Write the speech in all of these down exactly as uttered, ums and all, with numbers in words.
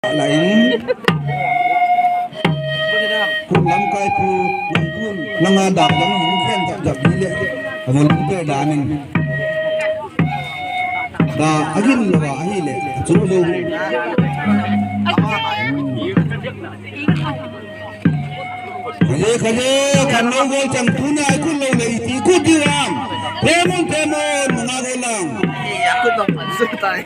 Lain. Kun lamkai pu, lamkun, langa da, lam hung khen jap jap ni le. A volunteer da nin. Da, agin lo ba, ahi le. Chu lo. Khaje, khaje, kan lo gol chang tuni ai kut lo le iti kut diu ham. Pemon, pemon, manga gol lang. Iya, kut lo, kut tai.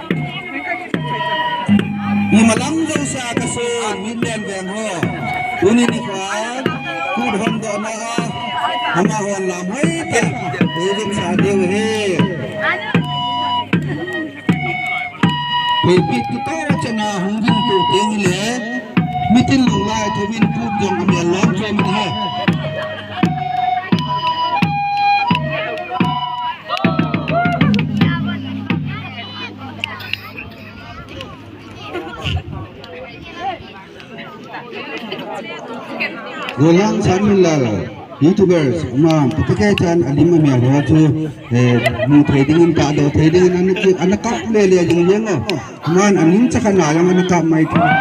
Imalam jouse a kason, Minlen veng ho. Tuni nikho, kut hon dohna a, amahon lam hoitah a, eivet sa diu ahi. Koipi kitoh chana hung ding to teng le, mitin lunglai thouvin kut jong amel lom chom in ahi. Golang Sanminlal, YouTubers, ama, patake chan alim amel ho chu, eh, mu thei dingin, tahdoh thei dingin, ana ki, ana kap lele jing jeng o. Aman aning chakhat na jong ana kap mai thei.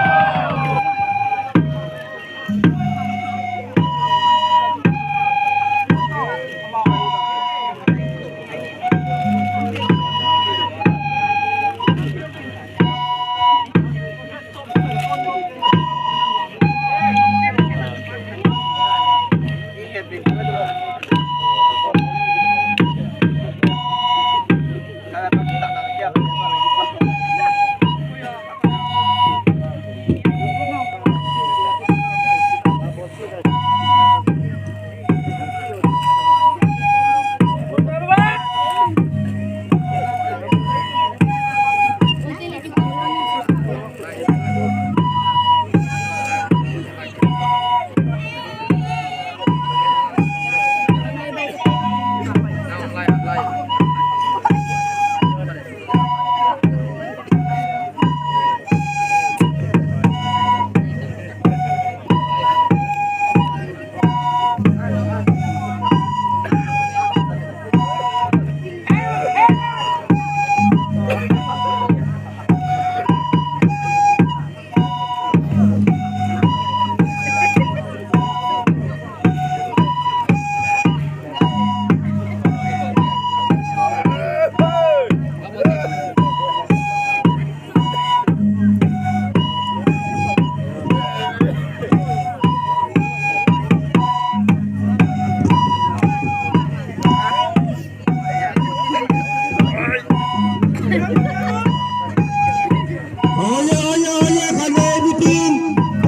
Oye, oye, oye, kalo bitin.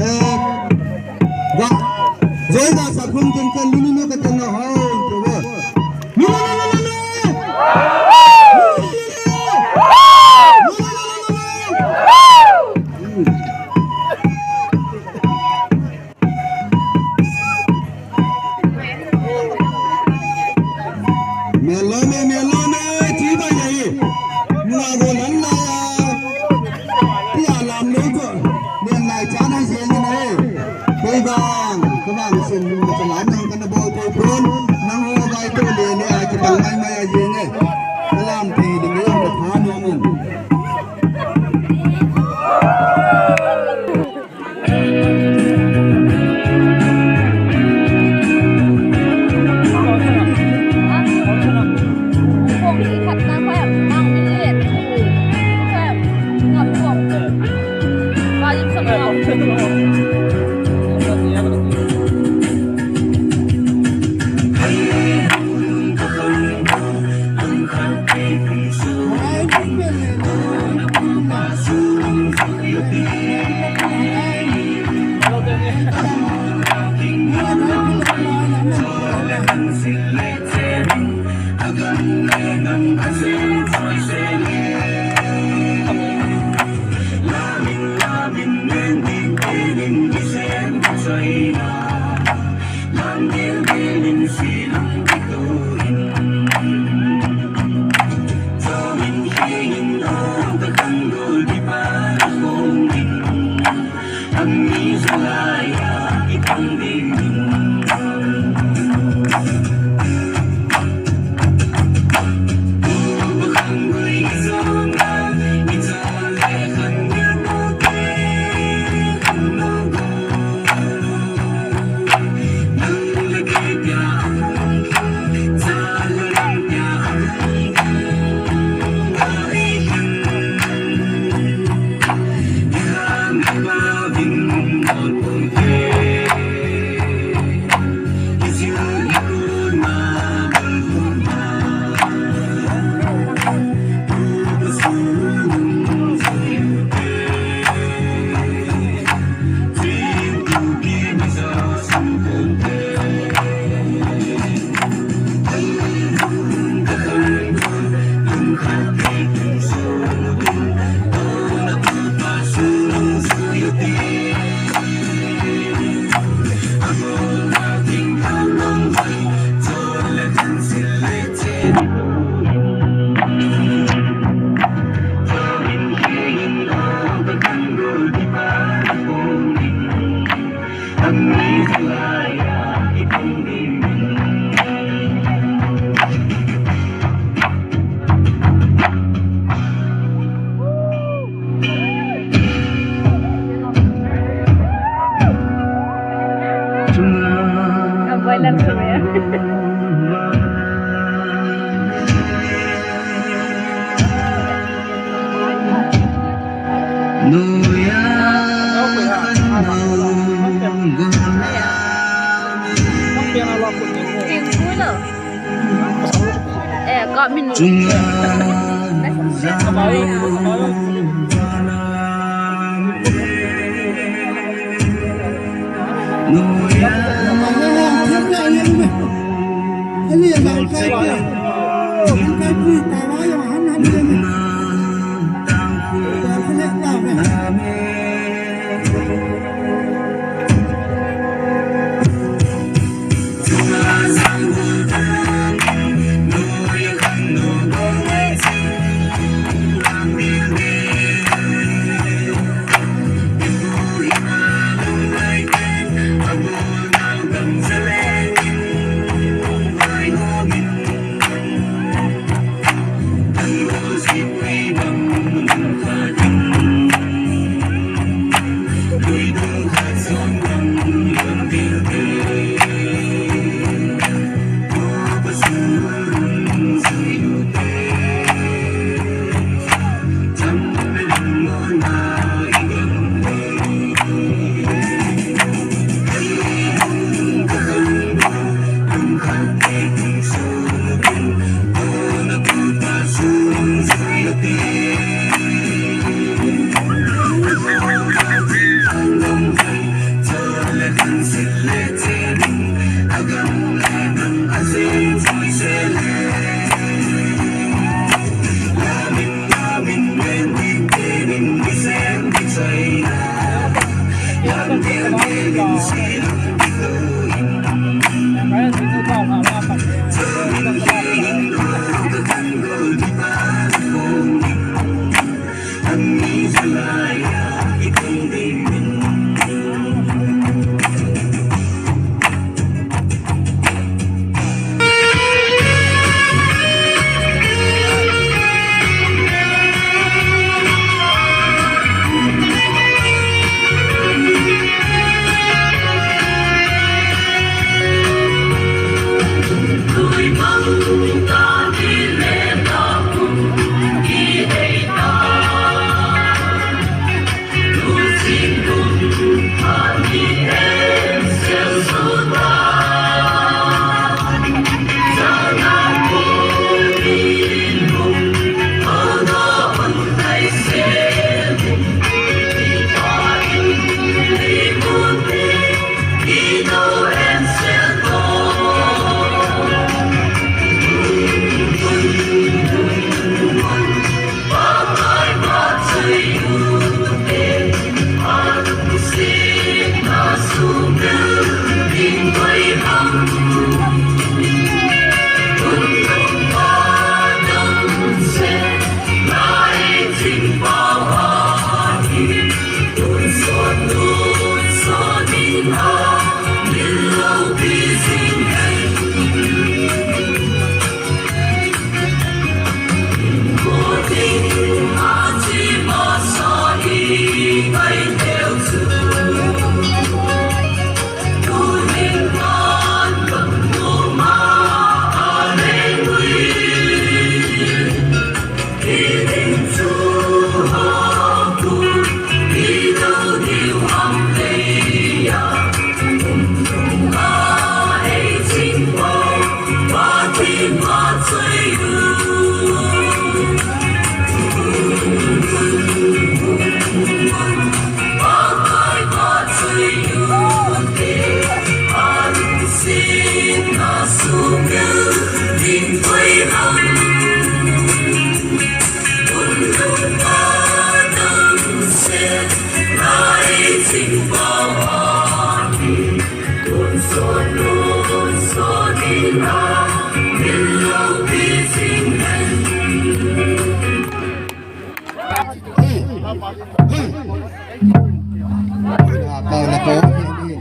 Eh, ga, joy ga sa kun ken ken lulu no keten no ho, to bo. Lulu, lulu, lulu. Lulu, lulu, lulu. Melome, melome, chibai ahi. Nunga go lang la ya. Tia lam lo ko. Len lai chan a jeng ne. Kei bang, ka bang sim lu ka lam nang kana bol ko pon. Nang ho bai to le ne a ki bang mai mai a jeng ne. Ka lam ti ding yo ka pha no mun.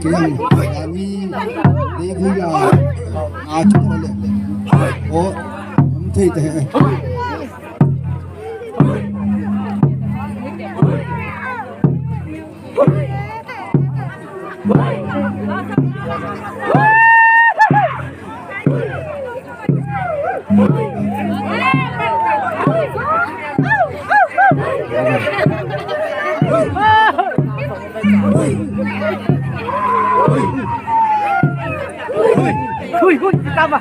Kei, ani, le gui la, a chu le. O, um thei te. Hui, hui, kita ba?